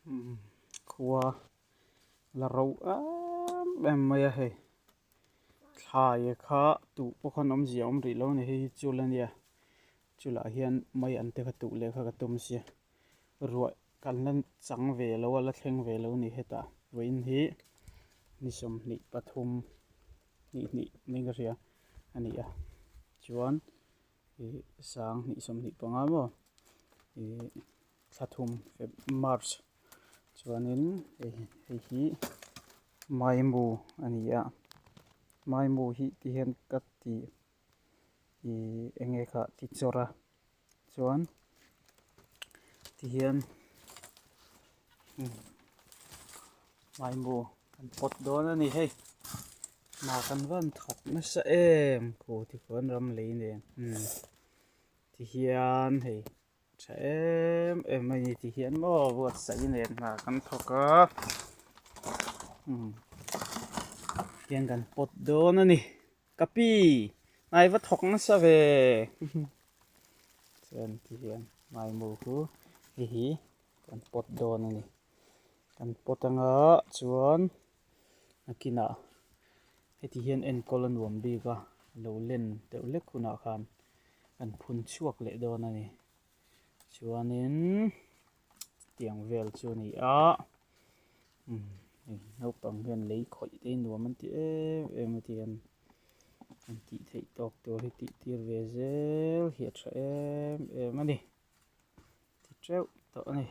Khua la ro em em mai a hei thlai kha tuh pawh khan awmzia a awm rih lo a ni hei hi chul a nia chulah hian mai an te kha tuh leh kha ka tum sia ruah kan la chang ve lo a la thleng ve lo a ni hetah vawiin hi ni 23 hnih hnih niin ka hria a ni a chuan ih 2025 maw ih thla thum feb march chuanin hei hei hi maimu a ni a maimu hi ti hian ka ti ih eng nge kha ti chawrh a chuan ti hian maimu kan pawt dawn a ni hei hna kan van thawk nasa em khu tikhuan ram lei nen umm ti hian hei. Tha em em mai ni ti hian maw buatsaih nen hna kan thawk a umm tiang kan pawt dawn a ni ka pi hnai va thawk nasa ve chuan ti hian maimu chu hei hi kan pawt dawn a ni kan pawt anga chuan nakinah heti hian enkawl a nuam bik a lo len deuh hlek hunah khan. Kan phun chhuak leh dawn a ni. Chuanin tiang vel chu a ni a, umm hei naupang hian lei khawih te hi nuam an ti em em a ti an an tih theih tawk tur hi tih tir ve zel hi a tha em em a ni. Ti teuh tawh a ni.